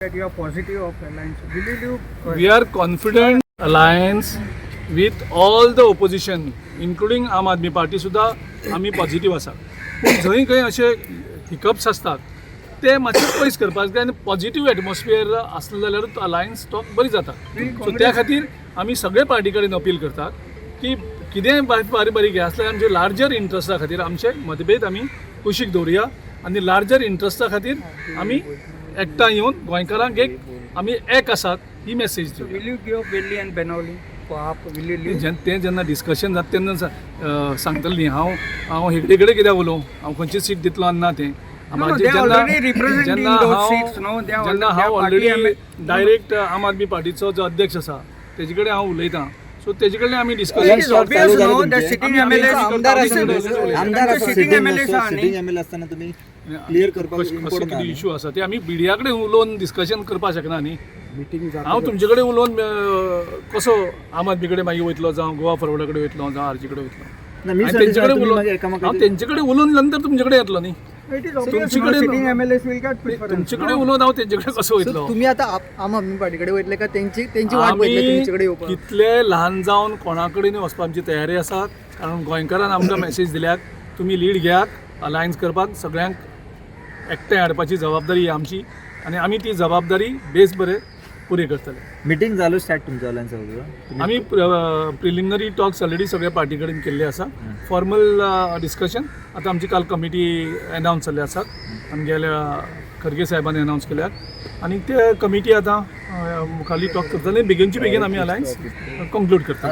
That you are positive of alliance. Will you do? We are confident alliance with all the opposition, including Aam Aadmi party सुद्दां आमी positive आसा. पूण जंय खंय अशे हिकप्स आसतात, ते मातशे पयस करपाक जाय आनी पॉझिटीव एटमॉस्फियर आसलें जाल्यारूच अलायन्स टॉक बरी जाता. सो त्या खातीर आमी सगळे पार्टी कडेन अपील करतात की कितेंय बारीक बारीक बारीक हें आसल्यार आमचे लार्जर इंट्रस्टा खातीर आमचे मतभेद आमी कुशीक दवरुया आनी लार्जर इंट्रस्टा खातीर आमी एकठांय येवन गोंयकारांक एक आमी एक आसात ही मेसेज दिवया. Will you give up Velli and Benaulim for AAP? Will you leave? तें जेन्ना डिस्कशन जाता तेन्ना सांगतलें न्ही. हांव हांव हेगडे कडेन कित्याक उलोवं? हांव खंयची सीट दितलो आनी ना तें. No, they are already representing those seats, no? They are जेन्ना they हांव are party already direct आम आदमी पार्टीचो जो अध्यक्ष आसा तेजे कडेन हांव उलयतां, सो तेजे कडेन आमी It discussion is obvious, no, that sitting MLAs आमदार आमदार sitting MLAs आहा न्ही. सिटींग एमएलए असताना तुम्ही क्लिअर करपाक कशें इम्पॉर्टंट. कितें इशू आसा ते आमी मिडिया कडेन उलोवन डिस्कशन करपाक शकना न्ही. मिटींग. हांव तुमचे कडेन उलोवन कसो आम आदमी कडेन मागीर वयतलो, जावं गोवा फॉरवर्डा कडेन वयतलो, जावं आरजी कडेन वयतलो? आनी तेंचे कडेन उलोवन, हांव तेंचे कडेन उलोवन नंतर तुमचे कडेन येतलो न्ही. It is obvious, no, sitting MLAs will get preference. तुमचे कडेन उलोवन हांव तेंचे कडेन कसो वयतलो? तुम्ही आता आम आदमी पार्टी कडेन वयतले काय तेंची तेंची वाट पळयतले आमी तुमचे कडेन येवपाक? कितले ल्हान जावन कोणा कडेन वचपा आमची तयारी आसा, कारण गोंयकारान आमकां मॅसेज दिल्यात, तुमी लीड घेयात अलायन्स करपाक. सगळ्यांक एकठांय हाडपाची जबाबदारी ही आमची आनी आमी ती जबाबदारी बेस बरे पुरी करतले. मिटींग चालू स्टार्ट तुमच्या अलायन्स बरोबर? आमी प्रिलिमिनरी टॉक्स ऑलरेडी सगळ्या पार्टी कडेन केल्ले आसा. फॉर्मल डिस्कशन आतां आमची काल कमिटी एनावन्स जाल्ले आसात, आमगेल्या खरगे साहेबान एनावन्स केल्यात आनी ते कमिटी आतां मुखारली टॉक करतले. बेगीनचे बेगीन आमी अलायन्स कंक्लूड करतले.